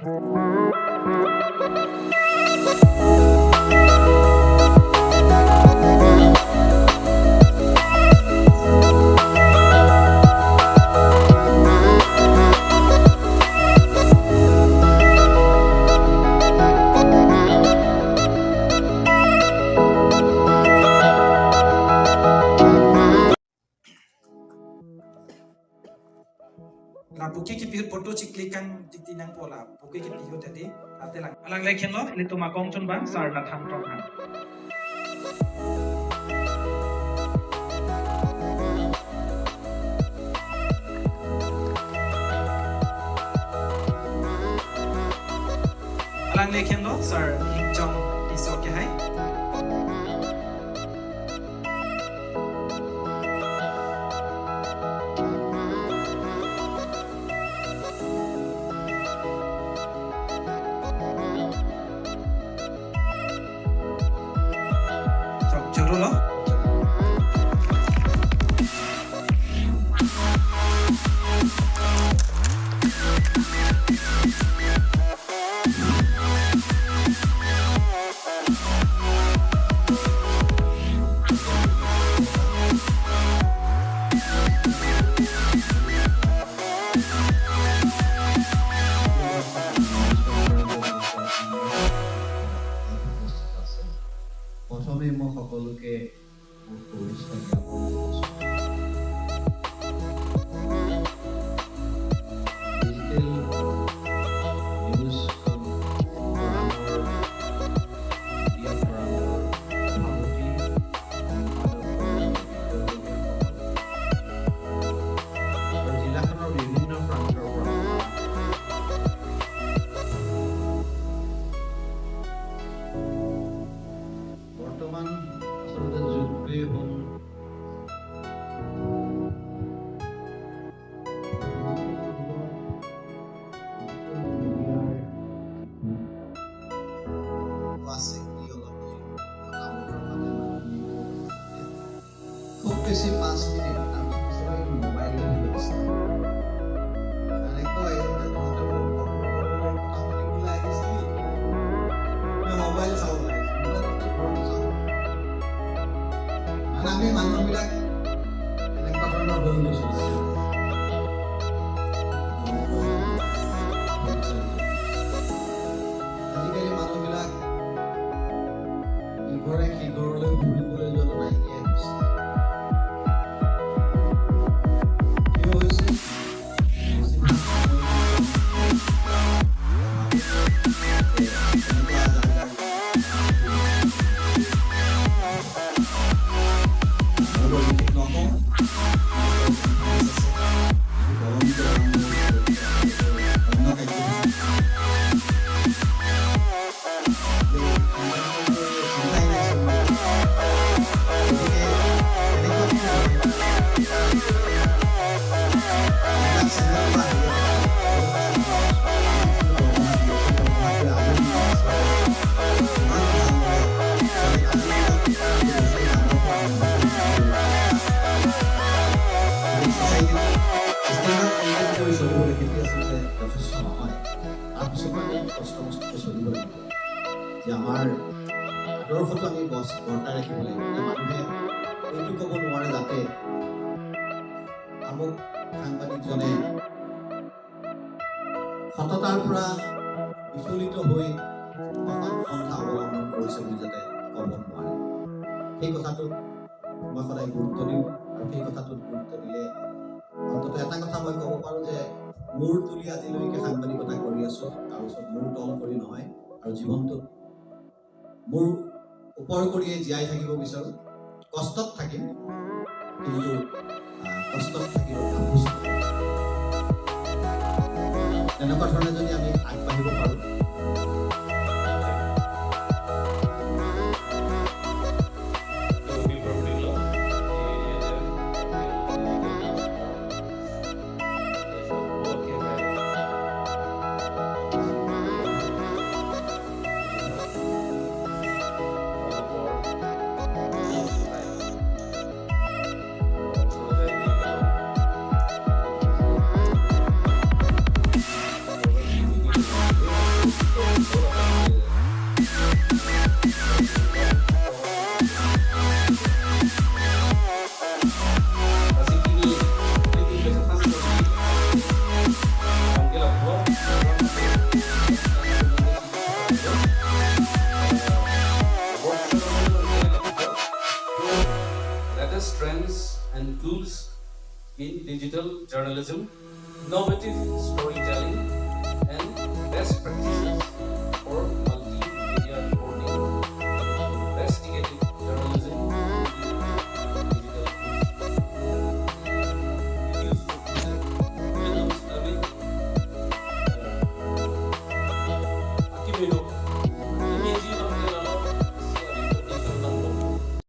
La buki ki pihut photo chi click kang ti nang po la buki ki pihut ati ate lang alang le khen lo le tuma kong chon ba sar na tham tong han. Alang le khen lo sar hing chong ti so ke hai. Chok churu lo. প্ৰথমে মই সকলোকে মোৰ শুভেচ্ছা জ্ঞাপন কৰিছোঁ। Digital news ফৰামৰ, media ফৰামৰ সভাপতি, সম্পাদক, বিষয়ববীয়াসকল আৰু জিলাখনৰ বিভিন্ন প্ৰান্তৰ পৰা অহা বৰ্তমান আচলতে যুগটোৱেই হ'ল মিডিয়াৰ আছে কি অলপ কথা বতৰা পাতে মানুহখিনি। খুব বেছি 5 মিনিট, তাৰপিছত চবেই মোবাইল লৈ ব্যস্ত। মানে কয় যে তহঁতে মোৰ খবৰ ল'বলৈ, কথা পাতিবলৈ আহিছিলি নে মোবাইল চাবলৈ আহিছিলি? বোলে তহঁতে ঘৰতো চাওঁ। মানে আমি মানুহবিলাক এনেকুৱা ধৰণৰ হৈ গৈছো। আজিকালি মানুহবিলাক ইঘৰে সিঘৰলৈ ফুৰিবলৈ যোৱাটো নাইকিয়াই হৈছে। কিয় হৈছে? বেছিভাগ সময় তেনেকুৱা জাগাৰ মই বৰ বিশেষ নকওঁ। আছে দলংটো অন্য কাৰ্যসূচী চিন্তাই নাই। গতিকে তেনেকুৱা এইবিলাক চেনেল বা ইমান ভালদৰে চলে। আজিৰ দিনত এই বস্তু ডাঙৰ পৰা আৰম্ভ কৰি ছ'চাইটিত ষ্টেণ্ডাৰ্ড মেইনটেইন কৰি চলিবলৈ সেইটো আচলতে যথেষ্ট নহয়। তাৰপিছতো আমি কষ্ট মষ্টকৈ চলিব লাগিব যে আমাৰ আদৰ্শটো আমি বৰ্তাই ৰাখিব লাগিব যে মানুহে এইটো ক'ব নোৱাৰে যাতে আমুক সাংবাদিকজনে সততাৰ পৰা বিচলিত হৈ অসৎ পন্থা অৱলম্বন কৰিছে বুলি যাতে ক'ব নোৱাৰে। সেই কথাটোত মই সদায় গুৰুত্ব দিওঁ আৰু সেই কথাটোত গুৰুত্ব দিলে অন্ততঃ এটা কথা মই ক'ব পাৰোঁ যে মূৰ তুলি আজিলৈকে সাংবাদিকতা কৰি আছোঁ, কাৰো ওচৰত মূৰ তল কৰি নহয় আৰু জীৱনটোত মূৰ ওপৰ কৰিয়ে জীয়াই থাকিব বিচাৰোঁ। কষ্টত থাকিম, কিন্তু কষ্টত থাকিলেও আপোচ নকৰোঁ। তেনেকুৱা ধৰণে যদি আমি আগবাঢ়িব পাৰোঁ। Local property law, ये सब है। Kasi kini ito latest trends and tools in digital journalism, innovative storytelling, and best practices.